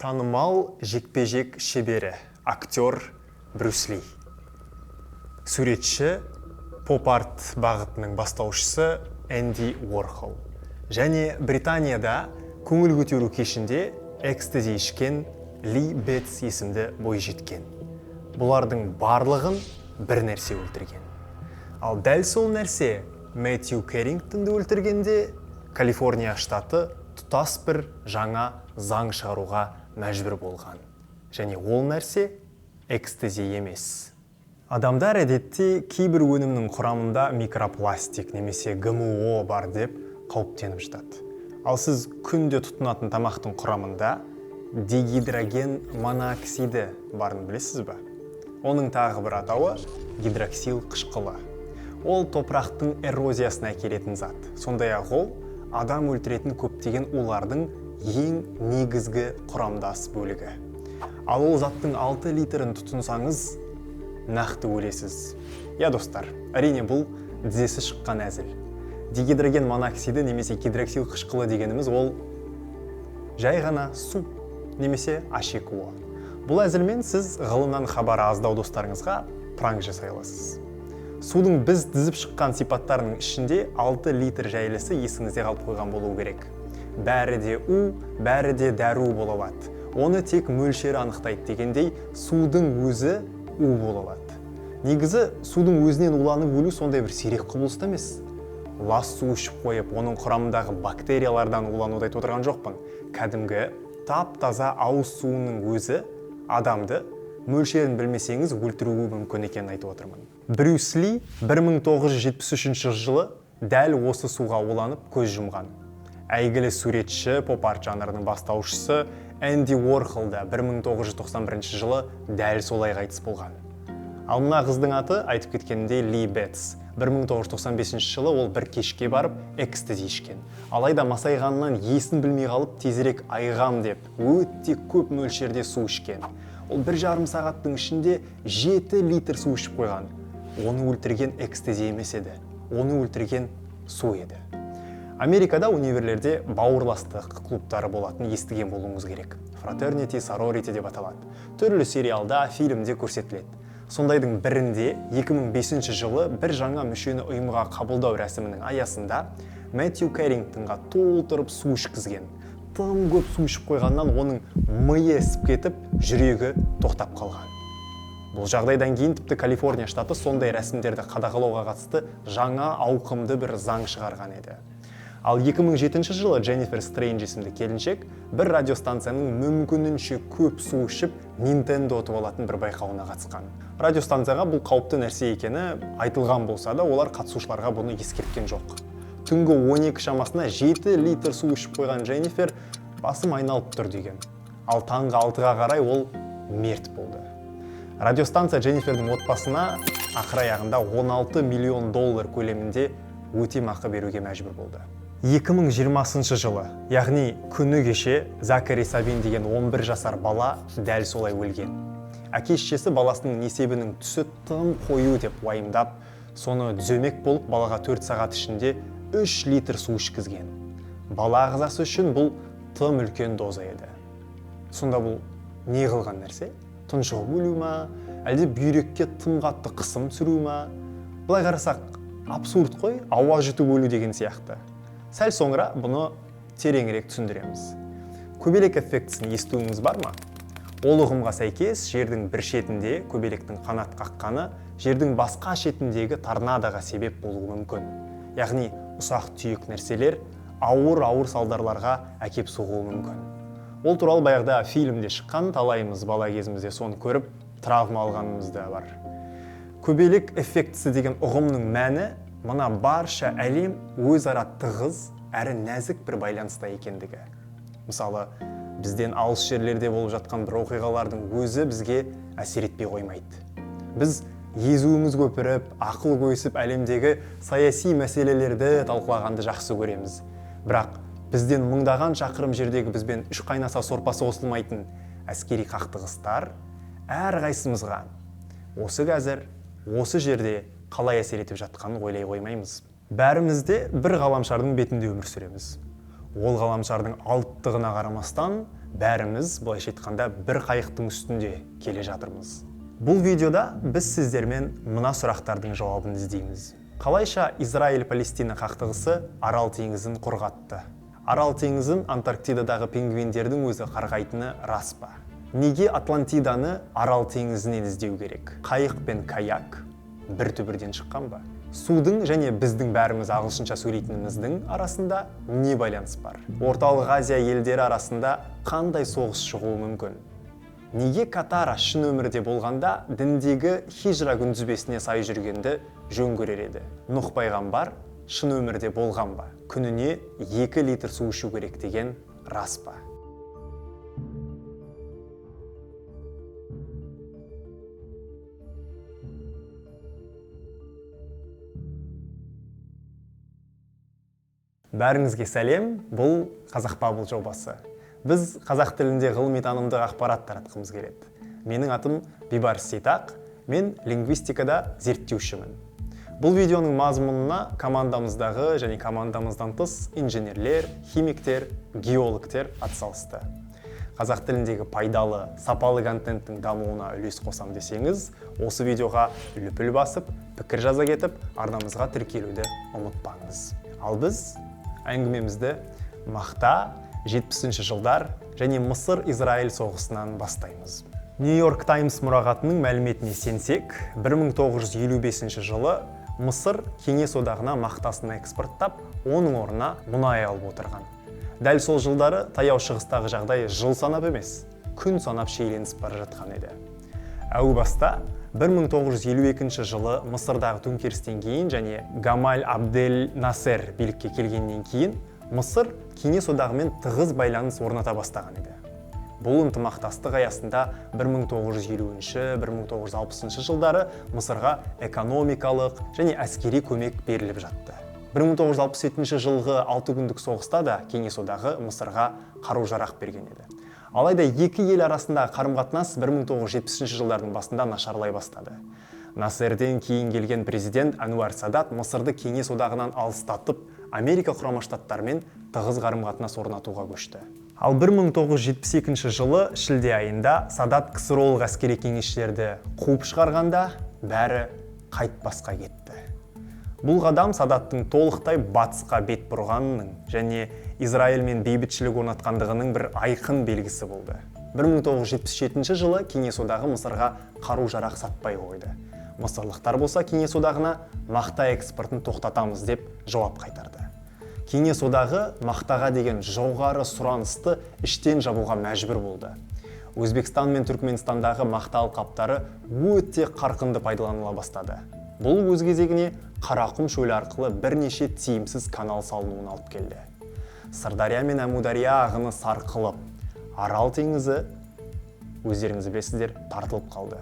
Танымал жекпе-жек шебері, актер Брюс Ли, суретші, поп-арт бағытының бастаушысы Энди Уорхол және Британияда көңіл көтеру кешінде экстази ішкен Ли Бетс есімді бойжеткен. Бұлардың барлығын бір нәрсе өлтірген. Ал дәл сол нәрсе Мэтью Кэррингтонды өлтіргенде, Калифорния штаты тұтас бір жаңа заң шығаруға мәжбүр болған. Және ол нәрсе экстази емес. Адамдар әдетте кейбір өнімнің құрамында микропластик немесе ГМО бар деп қауіптеніп жатады. Ал сіз күнде тұтынатын тамақтың құрамында дигидроген монооксиді барын білесіз ба? Оның тағы бір атауы – гидроксил қышқылы. Ол топырақтың эрозиясына әкелетін зат. Сондай-ақ ол адам өлтіретін көптеген улардың ең негізгі құрамдас бөлігі. Ал ол заттың 6 литрін тұтынсаңыз, нақты өлесіз. Иә, достар, әрине, бұл тізесі шыққан әзіл. Дигидроген монооксиді немесе гидроксил қышқылы дегеніміз – ол жай ғана су немесе H2O. Бұл әзілмен сіз ғылымнан хабары аздау достарыңызға пранк жасай аласыз. Судың біз тізіп шыққан сипаттарының ішінде 6 литр жайлысы есіңізде қалып қойған болуы керек. Бәрі де у, бәрі де дәру бола алады, оны тек мөлшері анықтайды дегендей, судың өзі у бола алады. Негізі, судың өзінен уланып өлу сондай бір сирек құбылыс та емес. Лас су ішіп қойып, оның құрамындағы бактериялардан улануды айтып отырған жоқпын. Кәдімгі тап таза ауыз суының өзі адамды мөлшерін білмесеңіз, өлтіруі мүмкін екенін айтып отырмын. Брюс Ли 1973 жылы дәл осы суға уланып, көз жұмған. Әйгілі суретші, поп-арт жанрының бастаушысы Энди Уорхол да 1991 жылы дәл солай қайтыс болған. Ал мына қыздың аты, айтып кеткенімдей, Ли Бетс. 1995 жылы ол бір кешке барып, экстази ішкен. Алайда масайғаннан есін білмей қалып, тезірек айығам деп өте көп мөлшерде су ішкен. Ол 1,5 сағаттың ішінде 7 литр су ішіп қойған. Оны өлтірген экстази емес еді, оны өлтірген су еді. Америкада универлерде бауырластық клубтары болатынын естіген болуыңыз керек. Фратернити, сорорити деп аталады. Түрлі сериалда, фильмде көрсетіледі. Сондайдың бірінде 2005 жылы бір жаңа мүшені ұйымға қабылдау рәсімінің аясында Мэтью Кэррингтонға толтырып су ішкізген. Тым көп су ішіп қойғаннан оның миы ісіп кетіп, жүрегі тоқтап қалған. Бұл жағдайдан кейін тіпті Калифорния штаты сондай рәсімдерді қадағалауға қатысты жаңа ауқымды бір заң шығарған еді. Ал 2007 жылы Дженнифер Стрейндж есімді келіншек бір радиостанцияның мүмкінінше көп су ішіп, Nintendo ұтып алатын бір байқауына қатысқан. Радиостанцияға бұл қауіпті нәрсе екені айтылған болса да, олар қатысушыларға бұны ескерткен жоқ. Түнгі 12 шамасында 7 литр су ішіп қойған Дженнифер «басым айналып тұр» деген. Ал таңғы 6-ға қарай ол мерт болды. Радиостанция Дженнифердің отбасына ақыр аяғында 16 миллион доллар көлемінде өтемақы беруге мәжбүр болды. 2020 жылы, яғни күні кеше, Закари Сабин деген 11 жасар бала дәл солай өлген. Әке шешесі баласының несебінің түсі тым қою деп уайымдап, соны түземек болып, балаға 4 сағат ішінде 3 литр су ішкізген. Бала ағзасы үшін бұл тым үлкен доза еді. Сонда бұл не қылған нәрсе? Тұншығып өлу ма, әлде бүйрекке тым қатты қысым түсіру ма? Былай қарасақ, абсурд қой, ауа жұтып өлу деген сияқты. Сәл соңыра бұны тереңірек түсіндіреміз. Көбелек эффектісін естуіңіз бар ма? Ол ұғымға сәйкес, жердің бір шетінде көбелектің қанат қаққаны жердің басқа шетіндегі торнадоға себеп болуы мүмкін. Яғни ұсақ түйек нәрселер ауыр ауыр салдарларға әкеп соғуы мүмкін. Ол туралы баяғыда фильмде шыққан, талайымыз бала кезімізде соны көріп, травма алғанымыз да бар. Көбелек эффектісі деген ұғымның мәні – мына барша әлем өзара тығыз әрі нәзік бір байланыста екендігі. Мысалы, бізден алыс жерлерде болып жатқан бір оқиғалардың өзі бізге әсер етпей қоймайды. Біз езуіміз көпіріп, ақыл көсіп, әлемдегі саяси мәселелерді талқылағанды жақсы көреміз. Бірақ бізден мыңдаған шақырым жердегі бізбен үш қайнаса сорпасы қосылмайтын әскери қақтығыстар әрқайсымызға осы қазір, осы жерде қалай әсер етіп жатқанын ойлай қоймаймыз. Бәріміз де бір ғаламшардың бетінде өмір сүреміз. Ол ғаламшардың алыптығына қарамастан, Бәріміз, былайша айтқанда, бір қайықтың үстінде келе жатырмыз. Бұл видеода біз сіздермен мына сұрақтардың жауабын іздейміз. Қалайша Израиль-Палестина қақтығысы Арал теңізін құрғатты? Арал теңізін Антарктидадағы пингвиндердің өзі қарғайтыны рас па? Неге Атлантиданы Арал теңізінен іздеу керек? Қайық пен каяк бір түбірден шыққан ба? Судың және біздің бәріміз ағылшынша сөйлейтініміздің арасында не байланыс бар? Орталық Азия елдері арасында қандай соғыс шығуы мүмкін? Неге Катара шын өмірде болғанда діндегі хижра күнтізбесіне сай жүргенді жөн көрер еді? Нұх пайғамбар шын өмірде болған ба? Күніне 2 литр су ішу керек деген рас па? Бәріңізге сәлем, бұл Қазақбабл жобасы. Біз қазақ тілінде ғылыми танымдық ақпарат таратқымыз келеді. Менің атым Бейбарыс Сейтақ, мен лингвистикада зерттеушімін. Бұл видеоның мазмұнына командамыздағы және командамыздан тыс инженерлер, химиктер, геологтер атсалысты. Қазақ тіліндегі пайдалы, сапалы контенттің дамуына үлес қосам десеңіз, осы видеоға лүпіл басып, пікір жаза кетіп, арнамызға тіркелуді ұмытпаңыз. Ал біз әңгімемізді мақта, 70-ші жылдар және Мысыр-Израиль соғысынан бастаймыз. Нью-Йорк Таймс мұрағатының мәліметіне сенсек, 1955 жылы Мысыр Кеңес одағына мақтасын экспорттап, оның орнына мұнай алып отырған. Дәл сол жылдары Таяу Шығыстағы жағдай жыл санап емес, күн санап шиеленісіп бара жатқан еді. Әу баста 1952 жылы Мысырдағы төңкерістен кейін және Гамаль Абдель Насер билікке келгеннен кейін Мысыр Кеңес одағымен тығыз байланыс орната бастаған еді. Бұл ынтымақтастық аясында 1950-1960 жылдары Мысырға экономикалық және әскери көмек беріліп жатты. 1967 жылғы 6 күндік соғыста да Кеңес одағы Мысырға қару-жарақ берген еді. Алайда екі ел арасындағы қарым-қатынас 1970 жылдардың басында нашарлай бастады. Насерден кейін келген президент Әнуар Садат Мысырды Кеңес одағынан алыстатып, Америка Құрама Штаттарымен тығыз қарым-қатынас орнатуға көшті. Ал 1972 жылы шілде айында Садат КСРО-лық әскери кеңесшілерді қуып шығарғанда бәрі қайтпасқа кетті. Бұл қадам Садаттың толықтай батысқа бет бұрғанының және Израильмен бейбітшілік орнатқандығының бір айқын белгісі болды. 1977 жылы Кеңес одағы Мысырға қару-жарақ сатпай қойды. Мысырлықтар болса Кеңес одағына мақта экспортын тоқтатамыз деп жауап қайтарды. Кеңес одағы мақтаға деген жоғары сұранысты іштен жабуға мәжбүр болды. Өзбекстан мен Түркменстандағы мақта алқаптары өте қарқынды пайдаланыла бастады. Бұл өз кезегіне Қарақұм шөлі арқылы бірнеше тиімсіз канал салынуын алып келді. Сырдария мен Әмудария ағыны сарқылып, Арал теңізі, өздеріңіз білесіздер, тартылып қалды.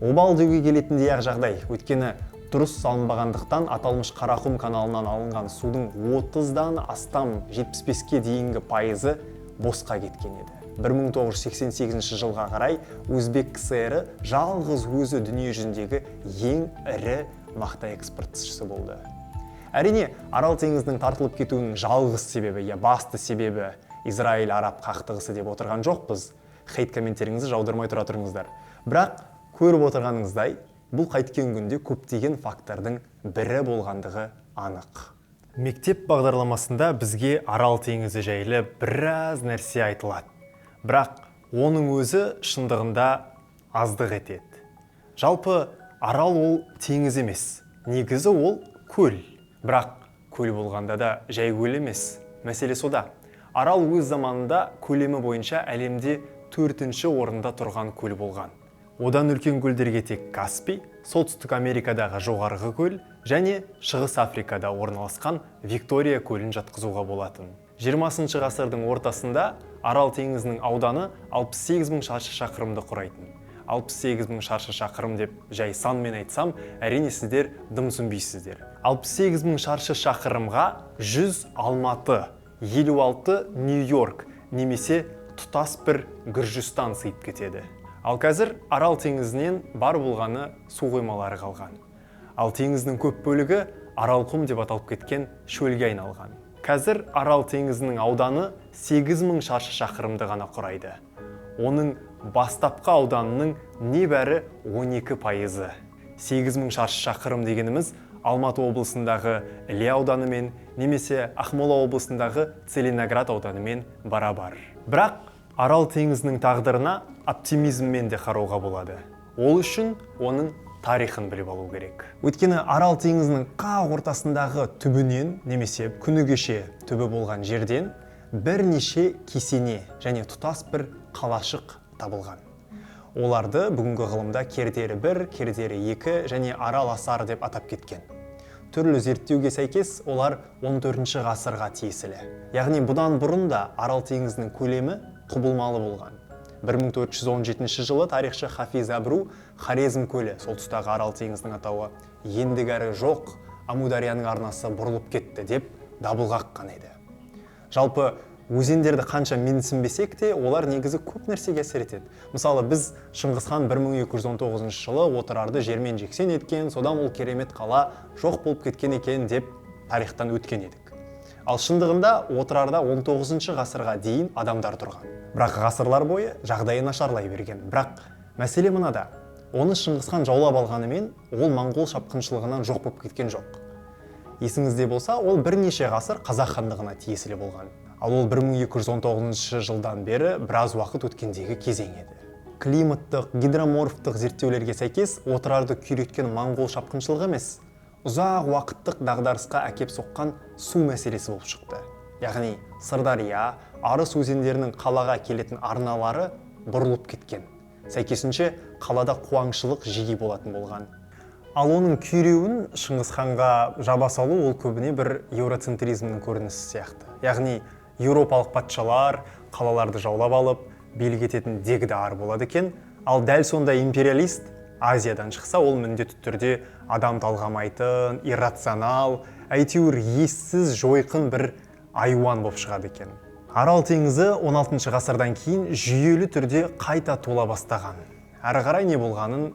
Обал деуге келетіндей-ақ жағдай, өйткені дұрыс салынбағандықтан аталмыш Қарақұм каналынан алынған судың 30-дан астам 75-ке дейінгі пайызы босқа кеткен еді. 1988 жылға қарай Өзбек КСР жалғыз өзі дүние жүзіндегі ең ірі мақта экспортшысы болды. Әрине, Арал теңізінің тартылып кетуінің жалғыз себебі, я басты себебі Израиль-Араб қақтығысы деп отырған жоқпыз. Хейт комменттеріңізді жаудырмай тұра тұрыңыздар. Бірақ көріп отырғаныңыздай, бұл қайткен күнде көптеген фактордың бірі болғандығы анық. Мектеп бағдарламасында бізге Арал теңізі жайлы біраз нәрсе айтылады. Бірақ оның өзі шындығында аздық етеді. Жалпы Арал ол теңіз емес, негізі ол көл. Бірақ көл болғанда да жай көл емес. Мәселе сода. Арал өз заманында көлемі бойынша әлемде 4-ші орында тұрған көл болған. Одан үлкен көлдерге тек Каспий, Солтүстік Америкадағы жоғарғы көл және Шығыс Африкада орналасқан Виктория көлін жатқызуға болатын. 20 ғасырдың ортасында Арал теңізінің ауданы 68 мың шаршы шақырымды құрайтын. 68 мың шаршы шақырым деп жай санмен айтсам, әрине сіздер дым түсінбейсіздер. 68 мың шаршы шақырымға 100 Алматы, 56 Нью-Йорк немесе тұтас бір Гүржістан сыйып кетеді. Ал қазір Арал теңізінен бар болғаны су қоймалары қалған. Ал теңіздің көп бөлігі Аралқұм деп аталып кеткен шөлге айналған. Қазір Арал теңізінің ауданы 8000 шаршы шақырымды ғана құрайды. Оның бастапқы ауданының небәрі 12%-ы. 8000 шаршы шақырым дегеніміз Алматы облысындағы Іле ауданымен немесе Ақмола облысындағы Целиноград ауданымен барабар. Бірақ Арал теңізінің тағдырына оптимизммен де қарауға болады. Ол үшін оның тарихын біліп алу керек. Өйткені Арал теңізінің қақ ортасындағы түбінен немесе күні кеше түбі болған жерден бірнеше кесене және тұтас бір қалашық табылған. Оларды бүгінгі ғылымда Кердері 1, Кердері 2 және Арал Асар деп атап кеткен. Түрлі зерттеуге сәйкес олар 14 ғасырға тиесілі. Яғни бұдан бұрын да Арал теңізінің көлемі құбылмалы болған. 1417 жылы тарихшы Хафиз Абру Хорезм көлі, сол тұстағы Арал теңізінің атауы, ендігәрі жоқ, Амударияның арнасы бұрылып кетті деп дабыл қаққан еді. Жалпы өзендерді қанша менсінбесек те, олар негізі көп нәрсеге әсер етеді. Мысалы, біз Шыңғыс хан 1219 жылы Отырарды жермен жексен еткен, содан ол керемет қала жоқ болып кеткен екен деп тарихтан өткен едік. Ал шындығында Отырарда 19 ғасырға дейін адамдар тұрған. Бірақ ғасырлар бойы жағдайы нашарлай берген. Бірақ мәселе мынада: оны Шыңғыс хан жаулап алғанымен, ол моңғол шапқыншылығынан жоқ болып кеткен жоқ. Есіңізде болса, ол бірнеше ғасыр Қазақ хандығына тиесілі болған. Ал ол 1219 жылдан бері біраз уақыт өткендегі кезең еді. Климаттық, гидроморфтық зерттеулерге сәйкес, Отырарды күйреткен моңғол шапқыншылығы емес, ұзақ уақыттық дағдарысқа әкеп соққан су мәселесі болып шықты. Яғни Сырдария, Арыс өзендерінің қалаға келетін арналары бұрылып кеткен. Сәйкесінше қалада қуаңшылық жиі болатын болған. Ал оның күйреуін Шыңғыс ханға жаба салу ол көбіне бір еуроцентризмнің көрінісі сияқты. Яғни еуропалық патшалар қалаларды жаулап алып, билік ететін дегдар болады екен. Ал дәл сондай империалист Азиядан шықса, ол міндетті түрде адам талғамайтын, иррационал, әйтеуір ессіз жойқын бір айуан болып шығады екен. Арал теңізі 16 ғасырдан кейін жүйелі түрде қайта тола бастаған. Әрі қарай не болғанын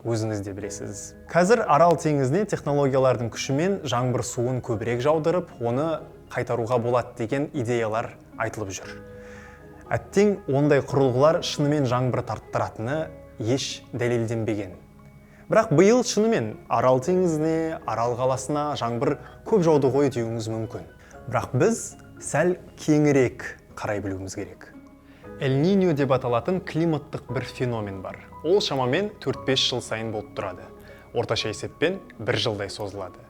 өзіңіз де білесіз. Қазір Арал теңізіне технологиялардың күшімен жаңбыр суын көбірек жаудырып, оны қайтаруға болады деген идеялар айтылып жүр. Әттең, ондай құрылғылар шынымен жаңбыр тарттыратыны еш дәлелденбеген. Бірақ биыл шынымен Арал теңізіне, Арал қаласына жаңбыр көп жауды ғой деуіңіз мүмкін. Бірақ біз сәл кеңірек қарай білуіміз керек. Эль-Ниньо деп аталатын климаттық бір феномен бар. Ол шамамен 4-5 жыл сайын болып тұрады. Орташа есеппен бір жылдай созылады.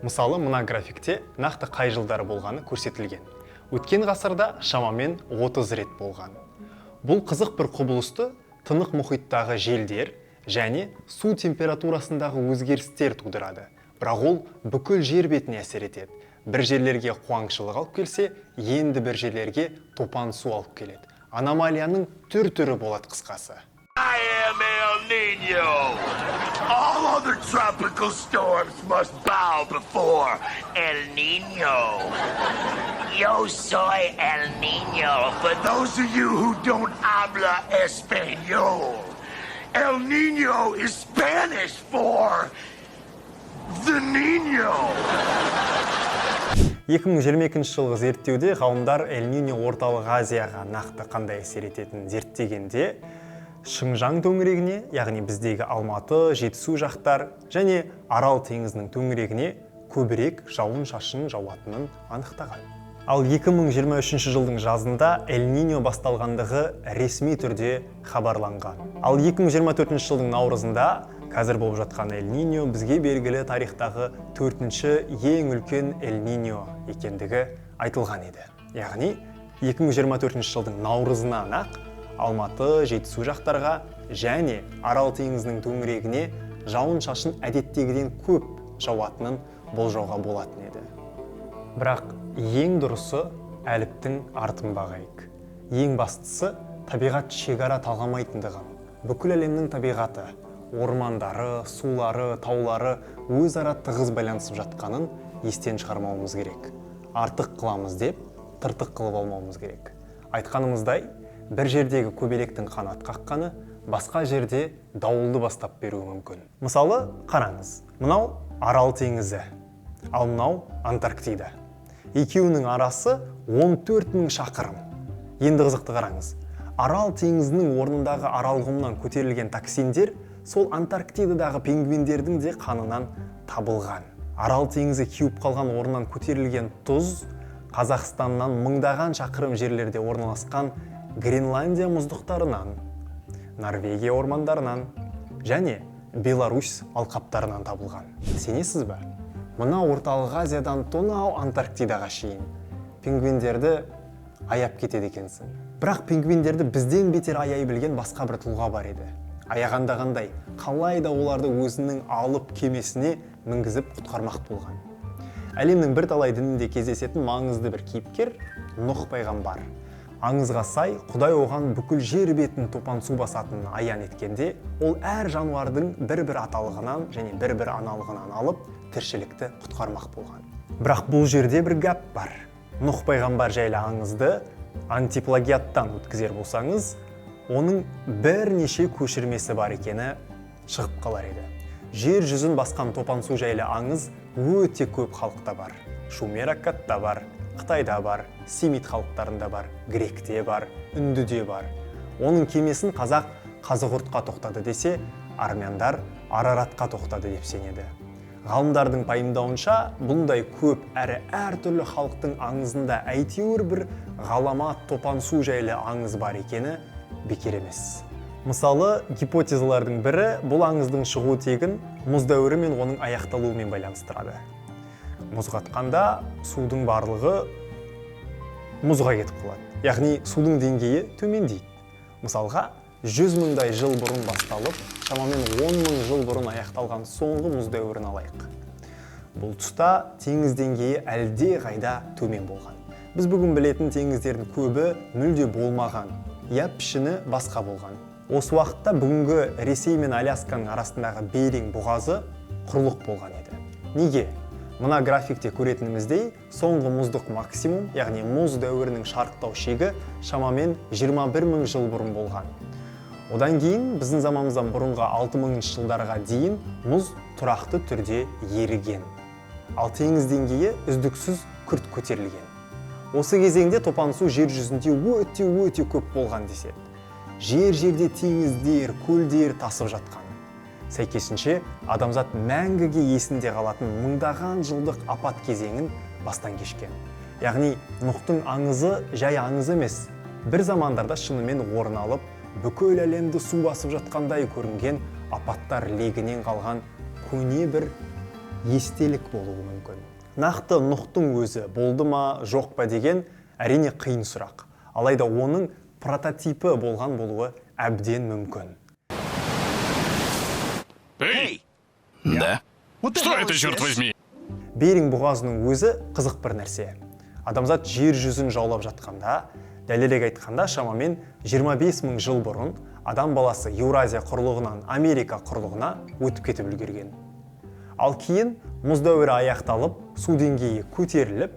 Мысалы, мына графикте нақты қай жылдары болғаны көрсетілген. Өткен ғасырда шамамен 30 рет болған. Бұл қызық бір құбылысты тынық мұхиттағы желдер және су температурасындағы өзгерістер тудырады. Бірақ ол бүкіл жер бетіне әсер етеді. Бір жерлерге қуаңшылық алып келсе, енді бір жерлерге топан су алып келеді. Аномалияның түр-түрі болады, қысқасы. I am El Nino. All other tropical storms must bow before El Nino. Yo soy El Nino. For those of you who don't habla español, El Nino is Spanish for the Nino. 2022 жылғы зерттеуде ғалымдар Эль Ниньо Орталық Азияға нақты қандай әсер ететінін зерттегенде, Шыңжаң төңірегіне, яғни біздегі Алматы, Жетісу жақтар және Арал теңізінің төңірегіне көбірек жауын-шашын жауатынын анықтаған. Ал 2023 жылдың жазында Эль Ниньо басталғандығы ресми түрде хабарланған. Ал 2024 жылдың наурызында қазір болып жатқан Эль Ниньо бізге белгілі тарихтағы төртінші ең үлкен Эль Ниньо екендігі айтылған еді. Яғни 2024 жылдың наурызынан ақ Алматы, Жетісу жақтарға және Арал теңізінің төңірегіне жауын-шашын әдеттегіден көп жауатынын болжауға болатын еді. Бірақ ең дұрысы әліптің артын бағайық. Ең бастысы табиғат шекара талғамайтындығын, бүкіл әлемнің табиғаты, ормандары, сулары, таулары өзара тығыз байланысып жатқанын естен шығармауымыз керек. Артық қыламыз деп тыртық қылып алмауымыз керек. Айтқанымыздай, бір жердегі көбелектің қанат қаққаны басқа жерде дауылды бастап беруі мүмкін. Мысалы, қараңыз, мынау Арал теңізі, ал мынау Антарктида. Екеуінің арасы 14 мың шақырым. Енді қызықты қараңыз. Арал теңізінің орнындағы Аралқұмнан көтерілген токсиндер сол Антарктидадағы пингвиндердің де қанынан табылған. Арал теңізі кеуіп қалған орнынан көтерілген тұз Қазақстаннан мыңдаған шақырым жерлерде орналасқан Гренландия мұздықтарынан, Норвегия ормандарынан және Беларусь алқаптарынан табылған. Сенесіз бе? Мына Орталық Азиядан тонау Антарктидаға шейін пингвиндерді аяп кетеді екенсің. Бірақ пингвиндерді бізден бетер аяй білген басқа бір тұлға бар еді. Аяғанда қандай, қалай да оларды өзінің алып кемесіне мінгізіп құтқармақ болған. Әлемнің бірталай дінінде кездесетін маңызды бір кейіпкер Нұх пайғамбар. Аңызға сай, Құдай оған бүкіл жер бетін топан су басатынын аян еткенде, ол әр жануардың бір-бір аталығынан және бір-бір аналығынан алып, тіршілікті құтқармақ болған. Бірақ бұл жерде бір гәп бар. Нұх пайғамбар жайлы аңызды антиплагиаттан өткізер болсаңыз, оның бірнеше көшірмесі бар екені шығып қалар еді. Жер жүзін басқан топан су жайлы аңыз өте көп халықта бар. Шумер Аккадта бар, Қытайда бар, Семит халықтарында бар, Гректе бар, Үндіде бар. Оның кемесін қазақ Қазығұртқа тоқтады десе, армяндар Араратқа тоқтады деп сенеді. Ғалымдардың пайымдауынша, бұндай көп әрі әртүрлі халықтың аңызында әйтеуір бір ғаламат топан су жайлы аңыз бар екені бекер емес. Мысалы, гипотезалардың бірі бұл аңыздың шығу тегін мұз дәуірі мен оның аяқталуымен байланыстырады. Мұз қатқанда судың барлығы мұзға кетіп қалады. Яғни судың деңгейі төмендейді. Мысалға, 100 мыңдай жыл бұрын басталып, шамамен 10 мың жыл бұрын аяқталған соңғы мұз дәуірін алайық. Бұл тұста теңіз деңгейі әлде қайда төмен болған. Біз бүгін білетін теңіздердің көбі мүлде болмаған, я пішіні басқа болған. Осы уақытта бүгінгі Ресей мен Алясканың арасындағы Беринг бұғазы құрлық болған еді. Неге? Мына графикте көретініміздей, соңғы мұздық максимум, яғни мұз дәуірінің шарықтау шегі шамамен 21 мың жыл бұрын болған. Одан кейін біздің заманымыздан бұрынғы 6000 жылдарға дейін мұз тұрақты түрде еріген. Ал теңіз деңгейі үздіксіз күрт көтерілген. Осы кезеңде топан су жер жүзінде өте-өте көп болған деседі. Жер-жерде теңіздер, көлдер тасып жатқан. Сәйкесінше, адамзат мәңгіге есінде қалатын мыңдаған жылдық апат кезеңін бастан кешкен. Яғни, Нұхтың аңызы жай аңыз емес, бір замандарда шынымен орын алып, бүкіл әлемді су басып жатқандай көрінген апаттар легінен қалған көне бір естелік болуы мүмкін. Нақты Нұхтың өзі болды ма, жоқ па деген әрине қиын сұрақ. Алайда оның прототипі болған болуы әбден мүмкін. Эй! Да? Что это, черт возьми? Беринг бұғазының өзі қызық бір нәрсе. Адамзат жер жүзін жаулап жатқанда, дәлірек айтқанда шамамен 25 мың жыл бұрын адам баласы Еуразия құрлығынан Америка құрлығына өтіп кетіп үлгерген. Ал кейін мұз дәуірі аяқталып, су деңгейі көтеріліп,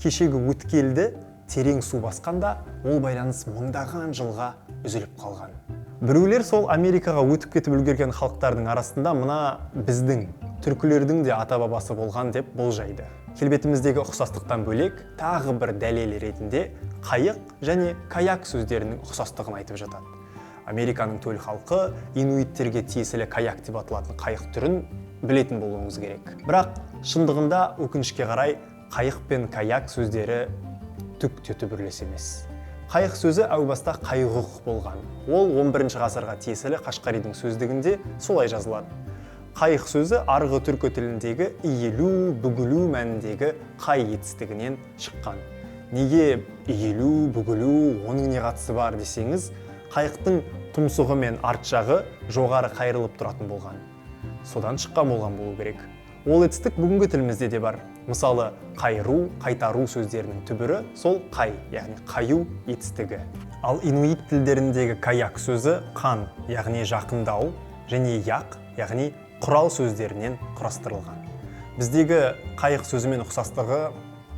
кешегі өткелді терең су басқанда ол байланыс мыңдаған жылға үзіліп қалған. Біреулер сол Америкаға өтіп кетіп үлгерген халықтардың арасында мына біздің, түркілердің де ата-бабасы болған деп болжайды. Келбетіміздегі ұқсастықтан бөлек, тағы бір дәлел ретінде қайық және каяк сөздерінің ұқсастығын айтып жатады. Американың төл халқы инуиттерге тиесілі каяк деп аталатын қайық түрін білетін болуыңыз керек. Бірақ шындығында өкінішке қарай қайық пен каяк сөздері түк те түбірлес емес. Қайық сөзі әу баста қайғұқ болған. Ол 11 ғасырға тиесілі Қашқаридің сөздігінде солай жазылады. Қайық сөзі арғы түркі тіліндегі иілу, бүгілу мәніндегі қай етістігінен шыққан. Неге иілу, бүгілу, оның не қатысы бар десеңіз, қайықтың тұмсығы мен арт жағы жоғары қайырылып тұратын болған. Содан шыққан болған болу керек. Ол етістік бүгінгі тілімізде де бар. Мысалы, қайыру, қайтару сөздерінің түбірі сол қай, яғни қаю етістігі. Ал инуит тілдеріндегі каяк сөзі қан, яғни жақындау, және яқ, яғни құрал сөздерінен құрастырылған. Біздегі қайық сөзімен ұқсастығы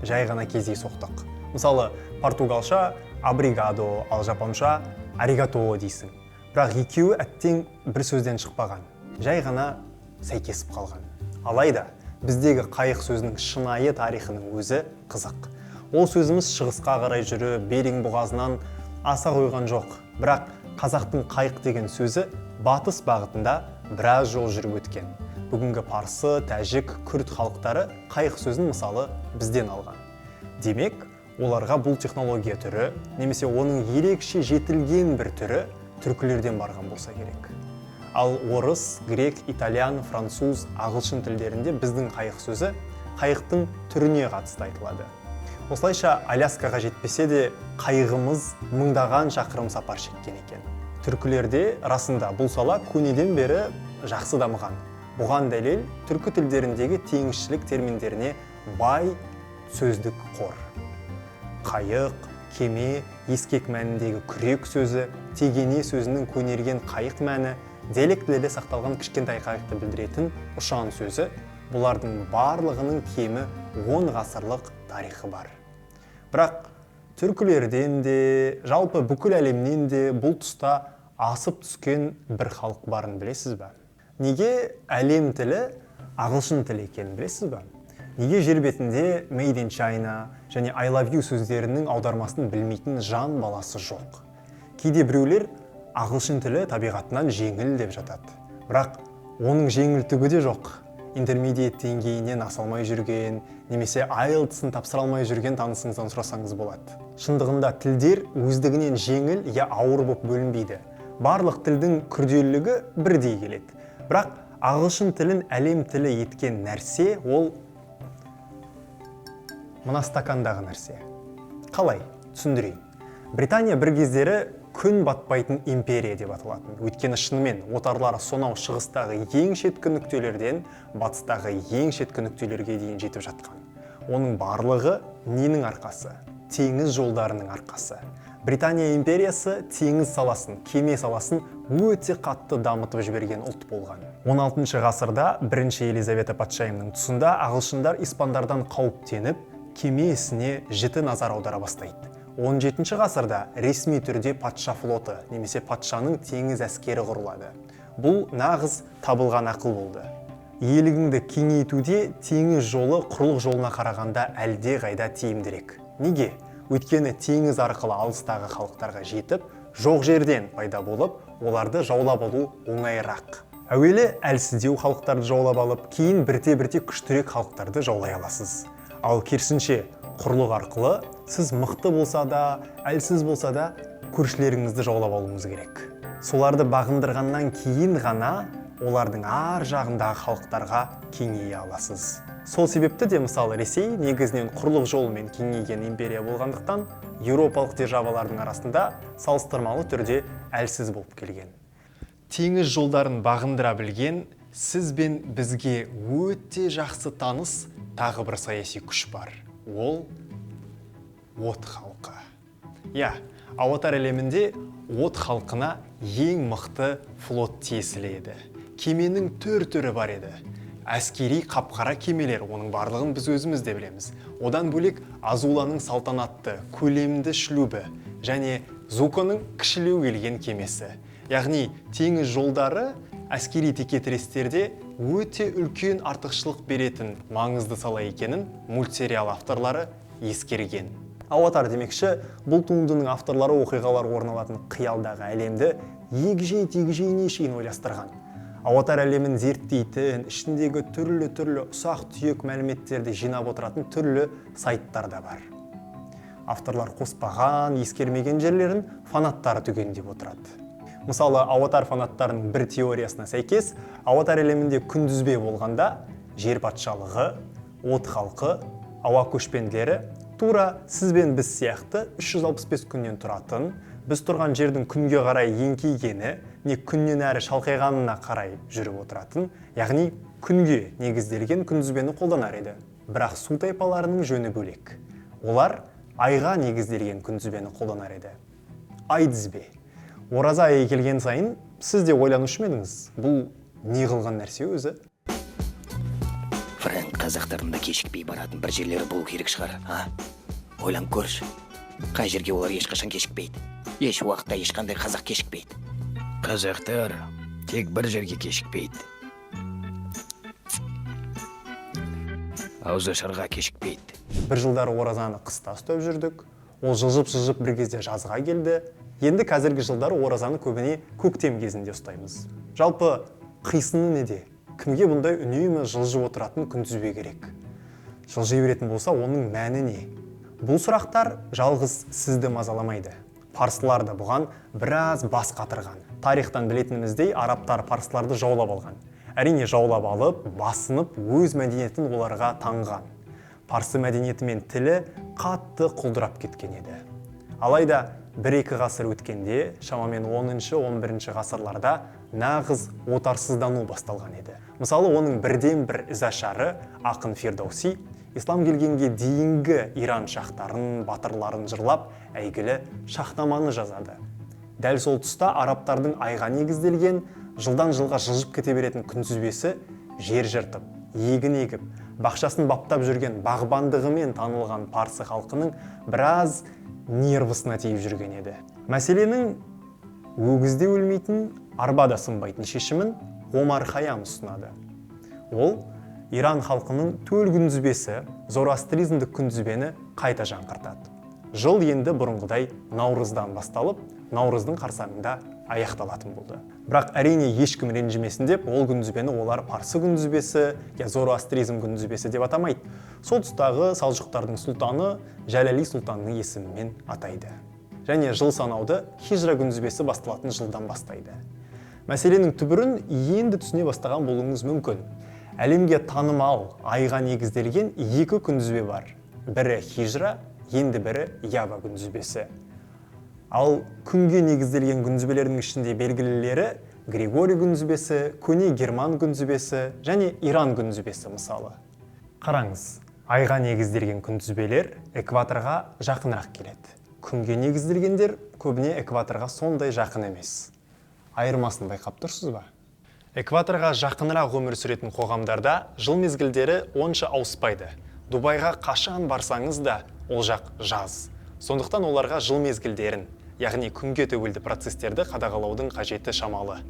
жай ғана кездейсоқтық. Мысалы, португалша абригадо, ал жапонша аригато дейсің. Бірақ екеуі әттең бір сөзден шықпаған, жай ғана сәйкесіп қалған. Алайда біздегі қайық сөзінің шынайы тарихының өзі қызық. Ол сөзіміз шығысқа қарай жүріп, Беринг бұғазынан аса қойған жоқ. Бірақ қазақтың қайық деген сөзі батыс бағытында біраз жол жүріп өткен. Бүгінгі парсы, тәжік, күрд халықтары қайық сөзін мысалы бізден алған. Демек, оларға бұл технология түрі немесе оның ерекше жетілген бір түрі түркілерден барған болса керек. Ал орыс, грек, итальян, француз, ағылшын тілдерінде біздің қайық сөзі қайықтың түріне қатысты айтылады. Осылайша Аляскаға жетпесе де қайығымыз мыңдаған шақырым сапар шеккен екен. Түркілерде расында бұл сала көнеден бері жақсы дамыған. Бұған дәлел түркі тілдеріндегі теңізшілік терминдеріне бай сөздік қор. Қайық, кеме, ескек мәніндегі күрек сөзі, тегене сөзінің көнерген қайық мәні, диалектілерде сақталған кішкентай қайықты білдіретін ұшан сөзі, бұлардың барлығының кемі 10 ғасырлық тарихы бар. Бірақ түркілерден де, жалпы бүкіл әлемнен де бұл тұста асып түскен бір халық барын білесіз бе? Неге әлем тілі ағылшын тілі екенін білесіз бе? Неге жер бетінде Made in China және I love you сөздерінің аудармасын білмейтін жан баласы жоқ? Кейде біреулер ағылшын тілі табиғатынан жеңіл деп жатады. Бірақ оның жеңіл түгі де жоқ. Интермедиат деңгейінен аса алмай жүрген, немесе IELTS-ын тапсыра алмай жүрген танысыңыздан сұрасаңыз болады. Шындығында тілдер өздігінен жеңіл я ауыр болып бөлінбейді. Барлық тілдің күрделілігі бірдей келеді. Бірақ ағылшын тілін әлем тілі еткен нәрсе ол мына стакандағы нәрсе. Қалай? Түсіндірейін. Британия бір кездері күн батпайтын империя деп аталатын. Өйткені шынымен отарлары сонау шығыстағы ең шеткі нүктелерден батыстағы ең шеткі нүктелерге дейін жетіп жатқан. Оның барлығы ненің арқасы? Теңіз жолдарының арқасы. Британия империясы теңіз саласын, кеме саласын өте қатты дамытып жіберген ұлт болған. 16 ғасырда 1 Елизавета патшайымның тұсында ағылшындар испандардан қауіптеніп, кеме ісіне жіті назар аудара бастайды. 17 ғасырда ресми түрде патша флоты немесе патшаның теңіз әскері құрылады. Бұл нағыз табылған ақыл болды. Иелігіңді кеңейтуде теңіз жолы құрлық жолына қарағанда әлде қайда тиімдірек. Неге? Өйткені теңіз арқылы алыстағы халықтарға жетіп, жоқ жерден пайда болып, оларды жаулап алу оңайырақ. Әуелі әлсіздеу халықтарды жаулап алып, кейін бірте-бірте күштірек халықтарды жаулай аласыз. Ал керісінше, құрлық арқылы сіз мықты болса да, әлсіз болса да көршілеріңізді жаулап алуыңыз керек. Соларды бағындырғаннан кейін ғана олардың ар жағындағы халықтарға кеңейе аласыз. Сол себепті де мысалы Ресей негізінен құрлық жолымен кеңейген империя болғандықтан еуропалық державалардың арасында салыстырмалы түрде әлсіз болып келген. Теңіз жолдарын бағындыра білген сіз бен бізге өте жақсы таныс тағы бір саяси күш бар. Ол от халқы. Иә, Аватар әлемінде от халқына ең мықты флот тиесілі еді. Кеменің түр-түрі бар еді. Әскери қап-қара кемелер, оның барлығын біз өзіміз де білеміз. Одан бөлек Азуланың салтанатты, көлемді шлюбі және Зуконың кішілеу келген кемесі. Яғни теңіз жолдары әскери текетірестерде өте үлкен артықшылық беретін маңызды сала екенін мультсериал авторлары ескерген. Аватар демекші, бұл туындының авторлары оқиғалар орын алатын қиялдағы әлемді егжей-тегжейіне шейін ойластырған. Аватар әлемін зерттейтін, ішіндегі түрлі-түрлі ұсақ-түйек мәліметтерді жинап отыратын түрлі сайттар да бар. Авторлар қоспаған, ескермеген жерлерін фанаттары түгендеп отырады. Мысалы, Аватар фанаттарының бір теориясына сәйкес, Аватар әлемінде күндізбе болғанда жер патшалығы, от халқы, ауа көшпенділері тура сіз бен біз сияқты 365 күннен тұратын, біз тұрған жердің күнге қарай еңкейгені, не күннен әрі шалқайғанына қарай жүріп отыратын, яғни күнге негізделген күндізбені қолданар еді. Бірақ су тайпаларының жөні бөлек. Олар айға негізделген күндізбені қолданар еді. Айдізбе. Ораза айы келген сайын сіз де ойланушы ма едіңіз? Бұл не қылған нәрсе өзі? Фрэнк, қазақтардың да кешікпей баратын бір жерлері болу керек шығар, а? Ойланып көрші. Қай жерге олар ешқашан кешікпейді? Еш уақытта ешқандай қазақ кешікпейді. Қазақтар тек бір жерге кешікпейді. Ауызашарға кешікпейді. Бір жылдары оразаны қыста ұстап жүрдік, ол жылжып-жылжып бір кезде жазға келді. Енді қазіргі жылдары оразаны көбіне көктем кезінде ұстаймыз. Жалпы қисыны неде? Кімге бұндай үнемі жылжып отыратын күнтізбе керек? Жылжи беретін болса, оның мәні не? Бұл сұрақтар жалғыз сізді мазаламайды. Парсылар да бұған біраз бас қатырған. Тарихтан білетініміздей, арабтар парсыларды жаулап алған. Әрине, жаулап алып, басынып, өз мәдениетін оларға таңған. Парсы мәдениеті мен тілі қатты құлдырап кеткен еді. Алайда бір-екі ғасыр өткенде, шамамен 10-11 ғасырларда нағыз отарсыздану басталған еді. Мысалы, оның бірден бір ізашары ақын Фирдоуси ислам келгенге дейінгі Иран шахтарын, батырларын жырлап, әйгілі Шахнаманы жазады. Дәл сол тұста арабтардың айға негізделген, жылдан жылға жылжып кете беретін күнтізбесі жер жыртып, егін егіп, бақшасын баптап жүрген бағбандығымен танылған парсы халқының біраз нервысына тиіп жүрген еді. Мәселенің өгізде өлмейтін, арбада сынбайтын шешімін Омар Хайям ұсынады. Ол Иран халқының төл күнтізбесі зороастризмдік күнтізбені қайта жаңғыртады. Жыл енді бұрынғыдай наурыздан басталып, наурыздың қарсаңында аяқталатын болды. Бірақ әрине ешкім ренжімесін деп, ол күнтізбені олар парсы күнтізбесі, я зороастризм күнтізбесі деп атамайды. Сол тұстағы салжұқтардың сұлтаны Жәләли сұлтанның есімімен атайды. Және жыл санауды хижра күнтізбесі басталатын жылдан бастайды. Мәселенің түбірін енді түсіне бастаған болуыңыз мүмкін. Әлемге танымал айға негізделген екі күнтізбе бар. Бірі хижра, енді бірі ява күнтізбесі. Ал күнге негізделген күнтізбелердің ішінде белгілілері Григорий күнтізбесі, көне герман күнтізбесі және Иран күнтізбесі мысалы. Қараңыз, айға негізделген күнтізбелер экваторға жақынырақ келеді. Күнге негізделгендер көбіне экваторға сондай жақын емес. Айырмасын байқап тұрсыз ба? Экваторға жақынырақ өмір сүретін қоғамдарда жыл мезгілдері онша ауыспайды. Дубайға қашан барсаңыз да ол жақ жаз. Сондықтан оларға жыл мезгілдерін, яғни күнге тәуелді процестерді қадағалаудың қажеті шамалы.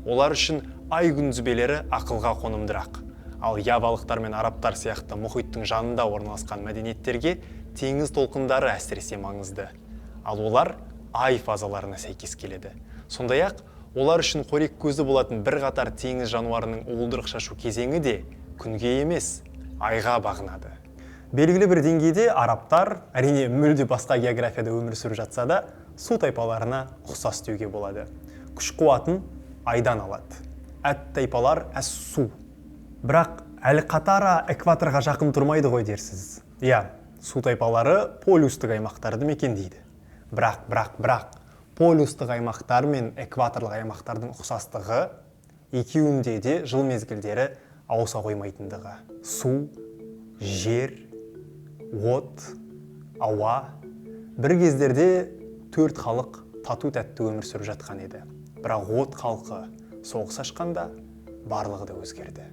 Олар үшін ай күнтізбелері ақылға қонымдырақ. Ал явалықтар мен арабтар сияқты мұхиттың жанында орналасқан мәдениеттерге теңіз толқындары әсіресе маңызды. Ал олар ай фазаларына сәйкес келеді. Сондай-ақ, олар үшін қорек көзі болатын бірқатар теңіз жануарының уылдырық шашу кезеңі де күнге емес, айға бағынады. Белгілі бір деңгейде арабтар, әрине мүлде басқа географияда өмір сүріп жатса да, су тайпаларына ұқсас деуге болады. Күш қуатын айдан алады. Әт тайпалар әс су. Бірақ әлі қатара экваторға жақын тұрмайды ғой дерсіз. Иә, су тайпалары полюстік аймақтарды мекендейді. Бірақ, полюстік аймақтар мен экваторлық аймақтардың ұқсастығы екеуінде де жыл мезгілдері ауыса қоймайтындығы. Су, жер, от, ауа. Бір кездерде төрт халық тату-тәтті өмір сүріп жатқан еді. Бірақ от халқы соғыс ашқанда барлығы да өзгерді.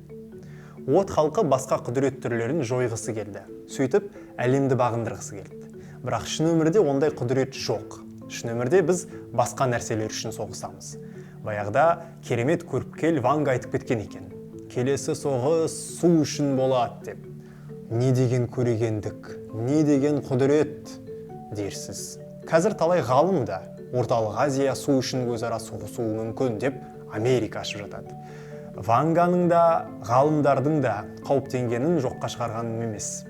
От халқы басқа құдірет түрлерін жойғысы келді. Сөйтіп әлемді бағындырғысы келді. Бірақ шын өмірде ондай құдірет жоқ. Шын өмірде біз басқа нәрселер үшін соғысамыз. Баяғыда керемет көріпкел Ванга айтып кеткен екен. Келесі соғыс су үшін болады деп. Не деген көрегендік, не деген құдірет дерсіз. Қазір талай ғалым да Орталық Азия су үшін өзара соғысуы мүмкін деп Америка ашып жатады. Ванганың да, ғалымдардың да қауіптенгенін жоққа шығарғаным емес.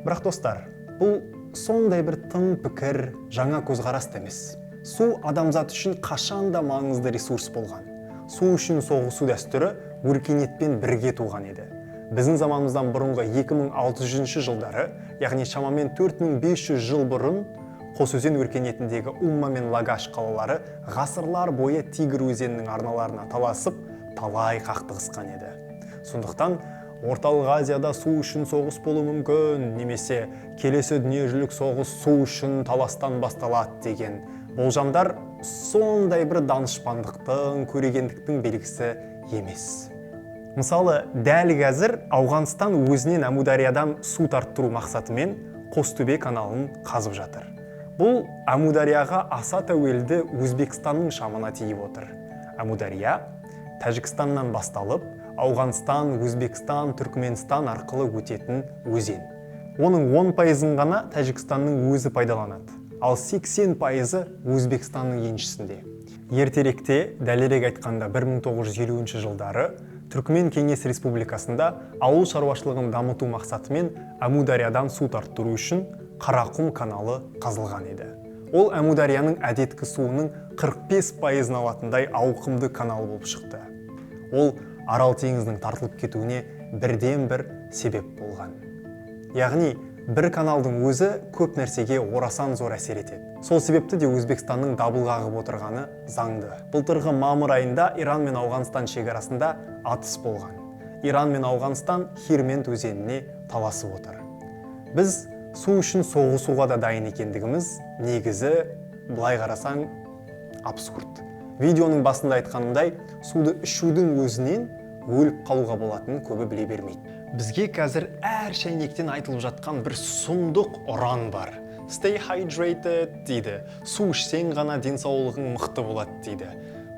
Бірақ достар, бұл сондай бір тың пікір, жаңа көзқарас та емес. Су адамзат үшін қашан да маңызды ресурс болған. Су үшін соғысу дәстүрі өркениетпен бірге туған еді. Біздің заманымыздан бұрынғы 2600 жылдары, яғни шамамен 4500 жыл бұрын Қосөзен өркениетіндегі Умма мен Лагаш қалалары ғасырлар бойы Тигр өзенінің арналарына таласып, талай қақтығысқан еді. Сондықтан Орталық Азияда су үшін соғыс болуы мүмкін, немесе келесі дүниежүзілік соғыс су үшін таластан басталады деген болжамдар сондай бір данышпандықтың, көрегендіктің белгісі емес. Мысалы, дәл қазір Ауғанстан өзінен Әмудариядан су тарттыру мақсатымен Қостөбе каналын қазып жатыр. Бұл Әмударияға аса тәуелді Өзбекстанның шамына тиіп отыр. Әмудария Тәжікстаннан басталып, Ауғанстан, Өзбекстан, Түркіменстан арқылы өтетін өзен. Оның 10%-ын ғана Тәжікстанның өзі пайдаланады, ал 80%-ы Өзбекстанның еншісінде. Ертеректе, дәлірек айтқанда 1950 жылдары Түркмен Кеңес Республикасында ауыл шаруашылығын дамыту мақсатымен Әмудариядан су тарттыру үшін Қарақұм каналы қазылған еді. Ол Әмударияның әдеткі суының 45%-ын алатындай ауқымды канал болып шықты. Ол Арал теңізінің тартылып кетуіне бірден бір себеп болған. Яғни бір каналдың өзі көп нәрсеге орасан зор әсер етеді. Сол себепті де Өзбекстанның дабыл қағып отырғаны заңды. Былтырғы мамыр айында Иран мен Ауғанстан шекарасында атыс болған. Иран мен Ауғанстан Хирмент өзеніне таласып отыр. Біз су үшін соғысуға да дайын екендігіміз негізі былай қарасаң абсурд. Видеоның басында айтқанымдай, суды ішудің өзінен өліп қалуға болатынын көбі біле бермейді. Бізге қазір әр шәйнектен айтылып жатқан бір сұмдық ұран бар. Stay hydrated дейді. Су ішсең ғана денсаулығың мықты болады дейді.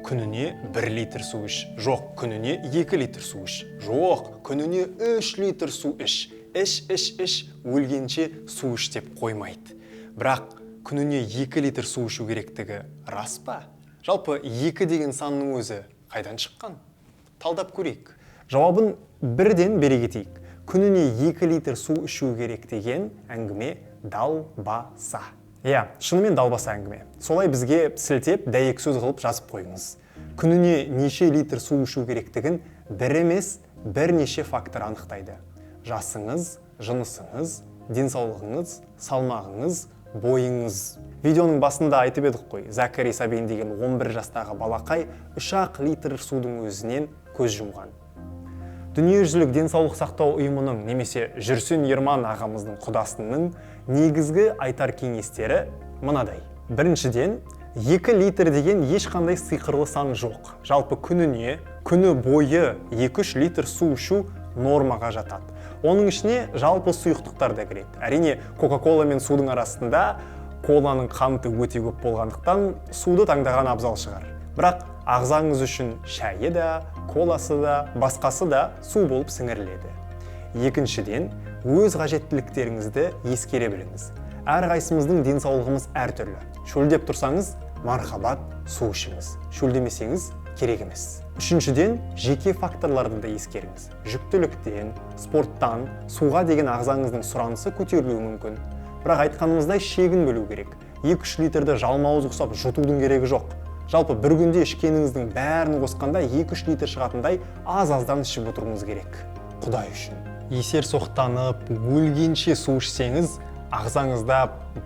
Күніне 1 литр су іш. Жоқ, күніне 2 литр су іш. Жоқ, күніне 3 литр су іш. Іш, іш, іш, өлгенше су іш деп қоймайды. Бірақ күніне 2 литр су ішу керектігі рас па? Жалпы 2 деген санның өзі қайдан шыққан? Талдап көрейік. Жауабын бірден бере кетейік. Күніне 2 литр су ішу керек деген әңгіме далбаса. Иә, шынымен далбаса әңгіме. Солай бізге сілтеп, дәйек сөз қылып жазып қойыңыз. Күніне неше литр су ішу керектігін бір емес, бірнеше фактор анықтайды. Жасыңыз, жынысыңыз, денсаулығыңыз, салмағыңыз, бойыңыз. Видеоның басында айтып едік қой, Закари Сабин деген 11 жастағы балақай 3-ақ литр судың өзінен көз жұмған. Дүниежүзілік денсаулық сақтау ұйымының немесе Жүрсін Ерман ағамыздың құдасының негізгі айтар кеңестері мынадай. Біріншіден, 2 литр деген ешқандай сиқырлы сан жоқ. Жалпы күніне, күні бойы 2-3 литр су ішу нормаға жатады. Оның ішіне жалпы сұйықтықтар да кіреді. Әрине, Кока-кола мен судың арасында коланың қанты өте көп болғандықтан суды таңдаған абзал шығар. Бірақ ағзаңыз үшін шайы да, коласы да, басқасы да су болып сіңіріледі. Екіншіден, өз қажеттіліктеріңізді ескере біліңіз. Әрқайсымыздың денсаулығымыз әртүрлі. Шөлдеп тұрсаңыз, мархабат, су ішіңіз. Шөлдемесеңіз, керек емес. Үшіншіден, жеке факторларды да ескеріңіз. Жүктіліктен, спорттан, суға деген ағзаңыздың сұранысы көтерілуі мүмкін. Бірақ айтқанымыздай шегін білу керек. 2-3 литрді жалмауыз ұқсап жұтудың керегі жоқ. Жалпы бір күнде ішкеніңіздің бәрін қосқанда 2-3 литр шығатындай аз-аздан ішіп отыруыңыз керек. Құдай үшін. Есер соқтанып, өлгенше су ішсеңіз, ағзаңызда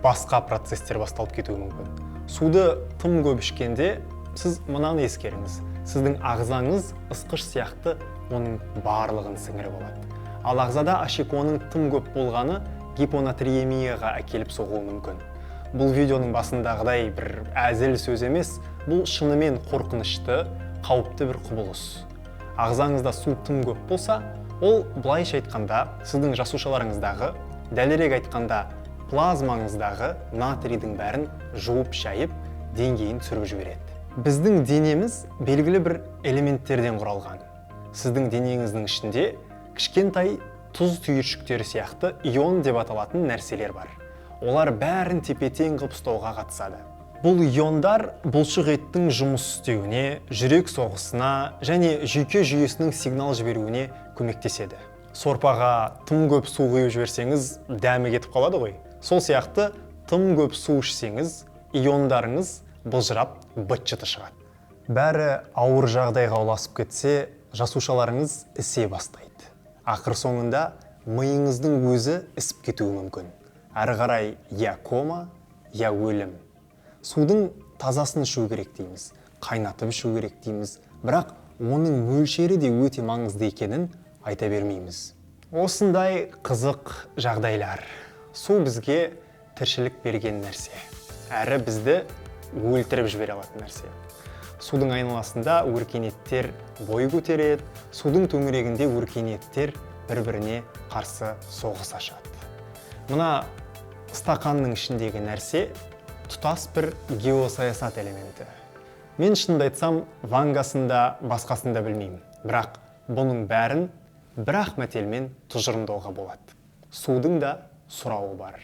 басқа процесстер басталып кетуі мүмкін. Суды тым көп ішкенде сіз мынаны ескеріңіз. Сіздің ағзаңыз ысқыш сияқты оның барлығын сіңіріп алады. Ал ағзада ашеконың тым көп болғаны гипонатриемияға әкеліп соғуы мүмкін. Бұл видеоның басындағыдай бір әзіл сөз емес, бұл шынымен қорқынышты, қауіпті бір құбылыс. Ағзаңызда су тым көп болса, ол былайша айтқанда сіздің жасушаларыңыздағы, дәлірек айтқанда плазмаңыздағы натрийдің бәрін жуып шайып, деңгейін түсіріп жібереді. Біздің денеміз белгілі бір элементтерден құралған. Сіздің денеңіздің ішінде кішкентай тұз түйіршіктері сияқты ион деп аталатын нәрселер бар. Олар бәрін тепе-тең қылып ұстауға қатысады. Бұл иондар бұлшық еттің жұмыс істеуіне, жүрек соғысына және жүйке жүйесінің сигнал жіберуіне көмектеседі. Сорпаға тым көп су құйып жіберсеңіз, дәмі кетіп қалады ғой. Сол сияқты тым көп су ішсеңіз, иондарыңыз былжырап быт-шыты шығады. Бәрі ауыр жағдайға ұласып кетсе, жасушаларыңыз ісе бастайды. Ақыр соңында миыңыздың өзі ісіп кетуі мүмкін. Әрі қарай я кома, я өлім. Судың тазасын ішу керек дейміз, қайнатып ішу керек дейміз, бірақ оның мөлшері де өте маңызды екенін айта бермейміз. Осындай қызық жағдайлар. Су бізге тіршілік берген нәрсе. Әрі бізді өлтіріп жібере алатын нәрсе. Судың айналасында өркениеттер бой көтереді, судың төңірегінде өркениеттер бір-біріне қарсы соғыс ашады. Мына стақанның ішіндегі нәрсе тұтас бір геосаясат элементі. Мен шынымды айтсам, Вангасын да, басқасын да білмеймін. Бірақ бұның бәрін бір-ақ мәтелмен тұжырымдауға болады. Судың да сұрауы бар.